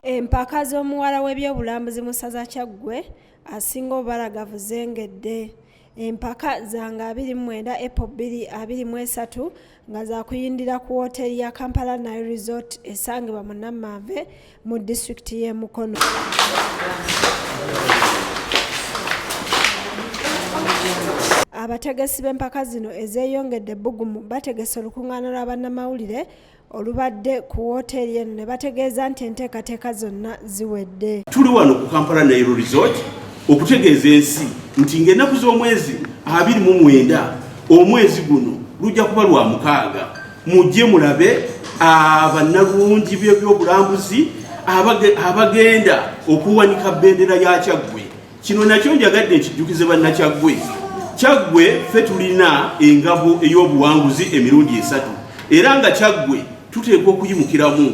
Empaka z'omuwala w'ebyobulambuzi mu ssaza Kyaggwe asinga obubalagavu zengedde. Empaka za nga 29 April 2023 nga zakuyindira ku wooteeri ya Kampala Nile Resort esangibwa mu Namanve mu disitulikiti y'e Mukono. Abategesi b'empaka zino ezeeyongedde ebbugumu bategese olukungaana lwa bannamawulire olubadde ku wooteeri eno ne bategeeza nti enteekateeka zonna ziwedde. Tuli wano ku Kampala Nile Resort okutegeeza ensi nti ng'ennaku z'omwezi 29 omwezi guno lujja kuba lwa mukaaga, mujje mulabe abannalungi by'ebyobulambuzi abagenda okuwanika bendera ya Kyaggwe. Kino nakyo njagadde nkijjukize Bannakyaggwe. Kyaggwe ffe tulina engabo ey'obuwanguzi emirundi 3 era nga Kyaggwe tuteekwa okuyimukiramu.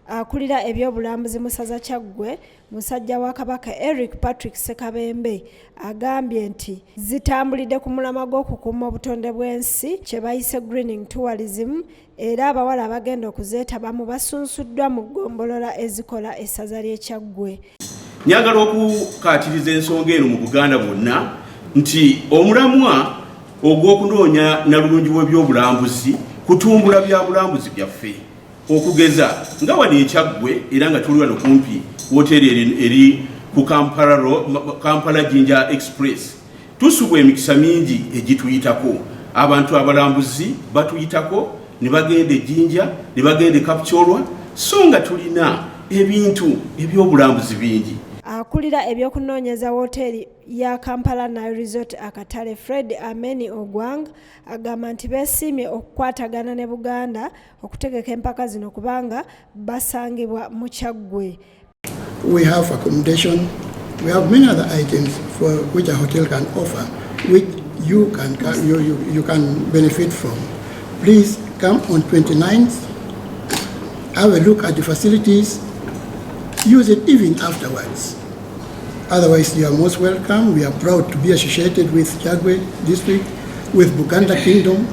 Akulira ebyobulambuzi mu ssaza Kyaggwe, musajja wa Kabaka Eric Patrick Ssekabembe agambye nti zitambulidde ku mulamwa gw'okukuuma obutonde bw'ensi kye bayise greening tourism, era abawala abagenda okuzeetabamu basunsuddwa mu ggombolola ezikola essaza ly'e Kyaggwe. Njagala okukaatiriza ensonga eno mu Buganda bwonna nti omulamwa ogw'okunoonya nalulungi w'ebyobulambuzi kutumbula byabulambuzi byaffe, okugeza nga wano e Kyaggwe era nga tuli wano kumpi wooteeri eri ku Kampala Jinja Express, tusubwa emikisa mingi egituyitako. Abantu abalambuzi batuyitako ne bagenda e Jinja ne bagenda e Kapchorwa, so nga tulina ebintu ebyobulambuzi bingi. Akulira ebyokunoonyeza wooteeri ya Kampala Nile Resort akatale Fred Ameni Ogwang agamba nti beesiimye okukwatagana ne Buganda okutegeka empaka zino kubanga basangibwa mu Kyaggwe. We have accommodation, we have many other items for which a hotel can offer, which you can benefit from. Please come on 29th, have a look at the facilities, use it even afterwards. Otherwise, you are most welcome. We are proud to be associated with Kyaggwe District, with Buganda Kingdom.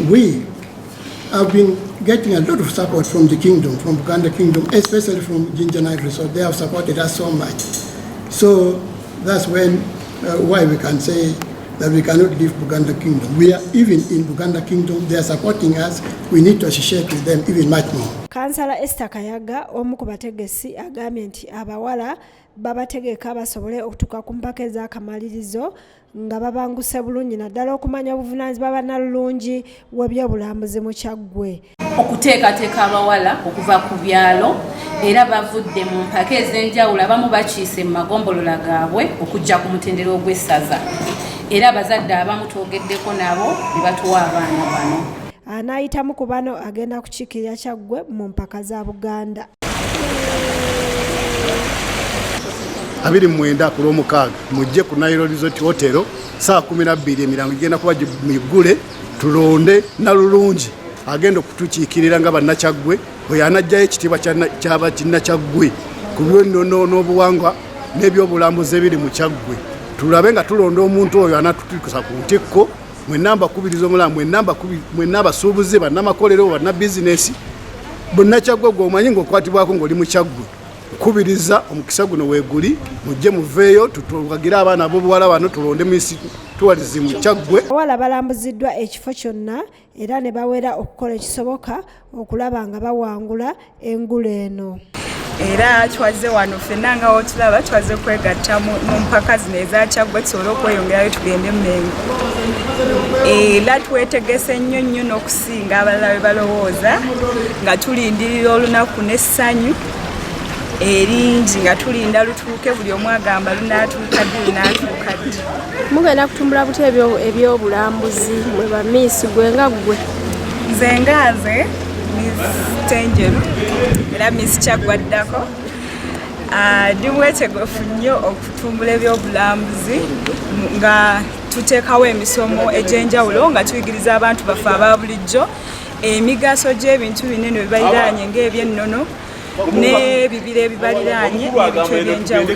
We have been getting a lot of support from the kingdom, from Buganda Kingdom, especially from Jinja Nile Resort. They have supported us so much. So that's when why we can say that we cannot leave Buganda Kingdom. We are even in Buganda Kingdom, they are supporting us. We need to associate with them even much more. Kansala Esther Kayaga omu ku bategesi agambye nti abawala babategeka basobole okutuuka ku mpaka ez'akamalirizo nga babanguse bulungi, naddala okumanya obuvunaanyizibwa bannalulungi w'ebyobulambuzi mu Kyaggwe. Okuteekateeka abawala okuva ku byalo era bavudde mu mpaka ez'enjawulo, abamu bakiise mu magombolola gaabwe okujja ku mutendera ogw'essaza, era abazadde abamu twogeddeko nabo ne batuwa abaana bano. Anaayitamu ku bano agenda kukiikirira Kyaggwe mu mpaka za Buganda. 29 ku Lwomukaaga mujje ku Nile Resort Hotel saa 12, emirango gigenda kuba miggule, tulonde nalulungi agenda okutukiikirira nga Bannakyaggwe, oyo anajjayo ekitiibwa ky'abakinnakyaggwe ku lw'ennono n'obuwangwa n'ebyobulambuzi ebiri mu Kyaggwe. Tulabe nga tulonda omuntu oyo anatutuusa ku ntikko. Mwenna mbakubiriza omulala, mwenna abasuubuzi, bannamakolero, bannabizinesi, Bannakyaggwe gwe omanyi ng'okwatibwako ng'oli mu Kyaggwe, nkubiriza omukisa guno weeguli, mujje muveeyo tutwagire abaana ab'obuwala bano, tulonde Miss Tourism Kyaggwe. Abawala balambuziddwa ekifo kyonna era ne bawera okukola ekisoboka okulaba nga bawangula engule eno. Era twazze wano ffenna nga wotulaba, twazze kwegatta mu mpaka zino eza Kyaggwe tusobole okweyongerayo tugende Mmengo. Era twetegese nnyo nnyo n'okusinga abalala bwe balowooza, nga tulindirira olunaku n'essanyu eringi, nga tulinda lutuuke, buli omu agamba lunaatuuka ddi, lunaatuuka ddi. Mugenda kutumbula butya ebyobulambuzi mwe ba Miss, gwe nga ggwe? Nze nga nze Miss Tenjeru era Miss Kyaggwe addako, ndi mwetegefu nnyo okutumbula ebyobulambuzi nga tuteekawo emisomo egy'enjawulo, nga tuyigiriza abantu baffe aba bulijjo emigaso gy'ebintu binene bibaliraanye ng'ebyennono n'ebibira ebibaliraanye n'ebintu ebyenjawulo.